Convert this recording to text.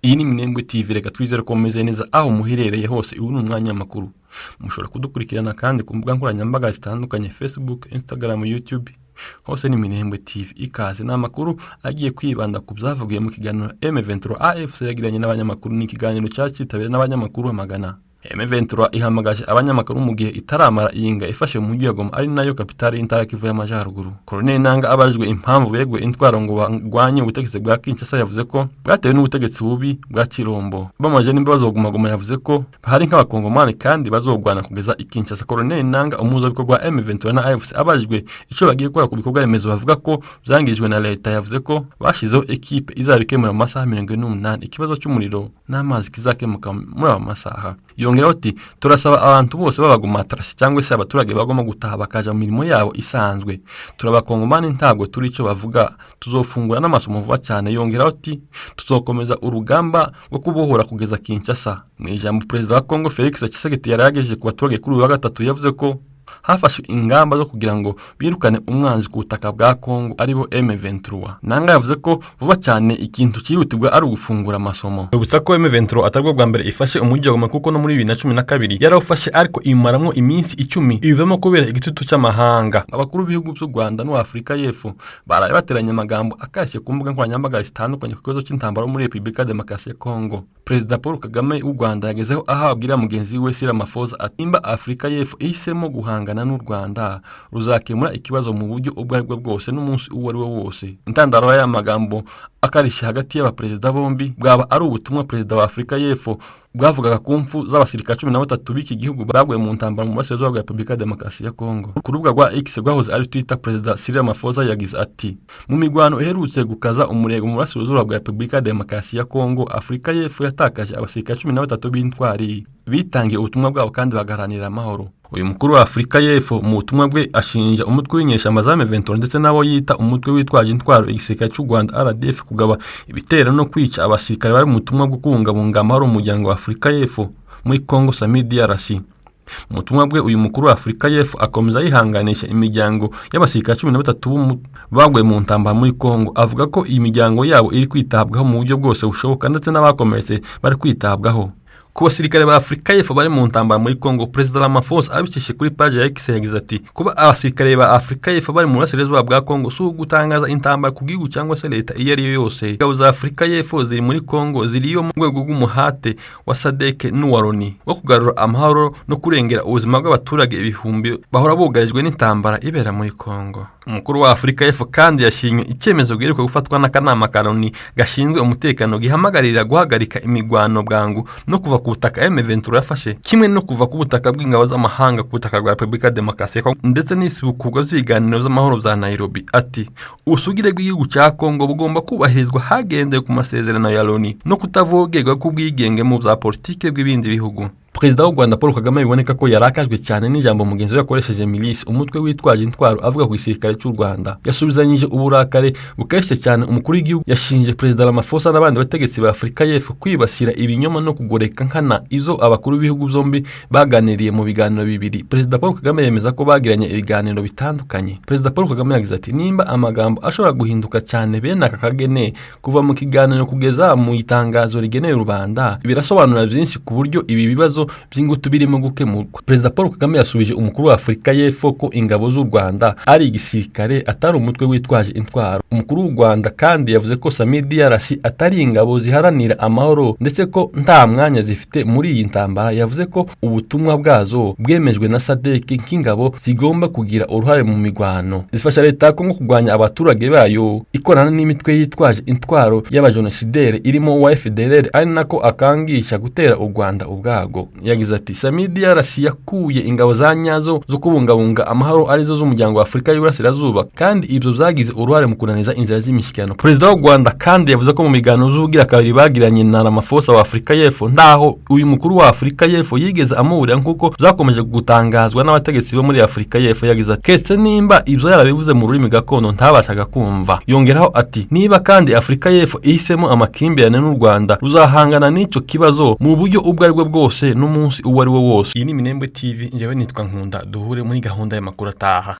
Iyi ni Minembwe TV. Reka twizere ko mumeze neza aho muherereye hose. Uyu ni umwanya w'amakuru. Mushobora kudukurikirana kandi ku mbuga nkoranyambaga zitandukanye: Facebook, Instagram, YouTube, hose ni Minembwe TV. Ikaze. Ni amakuru agiye kwibanda ku byavugiwe mu kiganiro M23 AFC yagiranye n'abanyamakuru. Ni ikiganiro cyakitabiriwe n'abanyamakuru amagana. M23 ihamagaje abanyamakuru mu gihe itaramara iyinga ifashe mu mujyi wa Goma, ari nayo kapitale y'intara Kivu y'Amajyaruguru. Colonel Nanga abajijwe impamvu beguye intwaro ngo barwanye ubutegetsi bwa Kinshasa, yavuze ko bwatewe n'ubutegetsi bubi bwa Chilombo. Bamaje nimba bazoguma Goma, yavuze ko bahari nk'abakongomani kandi bazogwana kugeza i Kinshasa. Colonel Nanga, umuhuzabikorwa wa M23 na AFC, abajijwe icyo bagiye gukora ku bikorwa remezo bavuga ko byangijwe na leta, yavuze ko bashyizeho ekipe izabikemura mu masaha 48. Ikibazo cy'umuriro n'amazi kizakemuka muri ayo masaha. Yongeraho ati: "Turasaba abantu bose b'abagomatarasi cyangwa se abaturage bagomba gutaha bakaja mu mirimo yabo isanzwe. Turabakongomani, ntabwo turi icyo bavuga. Tuzofungura n'amasomo vuba cyane." Yongeraho ati: "Tuzokomeza urugamba rwo kubohora kugeza Kinshasa." Mu ijambo Perezida wa Congo Felix Tshisekedi yari yagejeje ku baturage kuri uyu wa gatatu, yavuze ko hafashwe ingamba zo kugira ngo birukane umwanzi ku butaka bwa Congo, aribo M23. Nanga yavuze ko vuba cyane ikintu cyihutirwa ari ugufungura amasomo. Gusa ko M23 atarwo bwa mbere ifashe umujyi wa Goma, kuko no muri 2012 yarawufashe, ariko imaramwo iminsi 10 ivamo kubera igitutu cy'amahanga. Abakuru b'ibihugu by'u Rwanda n'u Afurika y'Epfo baraye bateranye amagambo akarishye ku mbuga nkoranyambaga zitandukanye ku kibazo cy'intambara muri Repubulika Demokarasi ya Congo. Perezida Paul Kagame w'u Rwanda yagezeho aho abwira mugenzi we Cyril Ramaphosa ati: "Nimba Afurika y'Epfo ihisemo guhangana n'u Rwanda, ruzakemura ikibazo mu buryo ubwo aribwo bwose n'umunsi uwo ari wo wose." Intandaro y'aya magambo akarishye hagati y'abaperezida bombi bwaba ari ubutumwa Perezida wa Afurika y'Epfo bwavugaga ku mfu z'abasirikare 13 b'iki gihugu baguye mu ntambara mu burasirazuba bwa Repubulika ya Demokarasi ya Kongo. Ku rubuga rwa X rwahoze ari Twitter, Perezida Cyril Ramaphosa yagize ati: "Mu migwano iherutse gukaza umurego mu burasirazuba bwa Repubulika ya Demokarasi ya Kongo, Afurika y'Epfo yatakaje abasirikare 13 b'intwari bitangiye ubutumwa bwabo kandi bagaharanira amahoro." Uyu mukuru wa Afurika y'Epfo mu butumwa bwe ashinja umutwe w'inyeshyamba za M23 ndetse n'abo yita umutwe witwaje intwaro igisirikare cy'u Rwanda RDF kugaba ibitero no kwica abasirikare bari mu butumwa bwo kubungabunga amahoro mu muryango wa Afurika y'Epfo muri Congo, SAMIDRC. Mu butumwa bwe, uyu mukuru wa Afurika y'Epfo akomeza yihanganisha imiryango y'abasirikare 13 baguye mu ntambara muri Congo, avuga ko iyi miryango yabo iri kwitabwaho mu buryo bwose bushoboka, ndetse n'abakomeretse bari kwitabwaho. Ku basirikare ba Afurika y'Epfo bari mu ntambara muri Congo, Perezida Ramaphosa abicishije kuri page ya X yagize ati: "Kuba abasirikare ba Afurika y'Epfo bari mu burasirazuba bwa Congo si ugutangaza intambara ku gihugu cyangwa se leta iyo ari yo yose. Ingabo za Afurika y'Epfo ziri muri Congo ziriyo mu rwego rw'umuhate wa SADC n'uwa Loni wo kugarura amahoro no kurengera ubuzima bw'abaturage ibihumbi bahora bugarijwe n'intambara ibera muri Congo." Umukuru wa Afurika y'Epfo kandi yashimye icyemezo giheruka gufatwa n'akanama ka Loni gashinzwe umutekano gihamagarira guhagarika imigwano bwangu no kuva ku butaka M23 yafashe, kimwe no kuva ku butaka bw'ingabo z'amahanga ku butaka bwa Repubulika ya Demokarasi ya Kongo, ndetse n'isubukurwa z'ibiganiro z'amahoro bya Nairobi. Ati: "Ubusugire bw'igihugu cya Kongo bugomba kubahirizwa hagendewe ku masezerano ya Loni no kutavogerwa k'ubwigenge mu bya politike bw'ibindi bihugu." Perezida w'u Rwanda Paul Kagame biboneka ko yarakajwe cyane n'ijambo mugenzi we yakoresheje milisi, umutwe witwaje intwaro, avuga ku gisirikare cy'u Rwanda. Yasubizanyije uburakari bukarishye cyane. Umukuru w'igihugu yashinje Perezida Ramaphosa n'abandi bategetsi ba Afurika y'Epfo kwibasira ibinyoma no kugoreka nkana izo abakuru b'ibihugu byombi baganiriye mu biganiro bibiri. Perezida Paul Kagame yemeza ko bagiranye ibiganiro bitandukanye. Perezida Paul Kagame yagize ati: "Nimba amagambo ashobora guhinduka cyane bene aka kagene kuva mu kiganiro kugeza mu itangazo rigenewe rubanda, birasobanura byinshi ku buryo ibi bibazo by'ingutu birimo gukemurwa." Perezida Paul Kagame yasubije umukuru wa Afurika y'Epfo ko ingabo z'u Rwanda ari igisirikare, atari umutwe witwaje intwaro. Umukuru w'u Rwanda kandi yavuze ko SAMIDRC atari ingabo ziharanira amahoro, ndetse ko nta mwanya zifite muri iyi ntambara. Yavuze ko ubutumwa bwazo bwemejwe na SADC nk'ingabo zigomba kugira uruhare mu migwano zifasha leta ya Kongo kurwanya abaturage bayo ikorana n'imitwe yitwaje intwaro y'abajenosideri irimo uwa FDLR, ari nako akangisha gutera u Rwanda ubwago. Yagize ati: "SAMIDRC yakuye ingabo za nyazo zo kubungabunga amahoro, arizo z'umuryango wa Afurika y'Iburasirazuba, kandi ibyo byagize uruhare mu kunaniza inzira z'imishyikirano." Perezida w'u Rwanda kandi yavuze ko mu biganiro z'ubugira kabiri bagiranye na Ramaphosa wa Afurika y'Epfo, ntaho uyu mukuru wa Afurika y'Epfo yigeze amuburira nk'uko byakomeje gutangazwa n'abategetsi bo muri Afurika y'Epfo. Yagize ati: "Keretse nimba ibyo yarabivuze mu rurimi gakondo ntabashaga kumva." Yongeraho ati: "Niba kandi Afurika y'Epfo ihisemo amakimbirane n'u Rwanda, ruzahangana n'icyo kibazo mu buryo ubwo aribwo bwose n'umunsi uwo ari wo wose." Iyi ni Minembwe TV, njyewe nitwa Nkunda. Duhure muri gahunda y'amakuru ataha.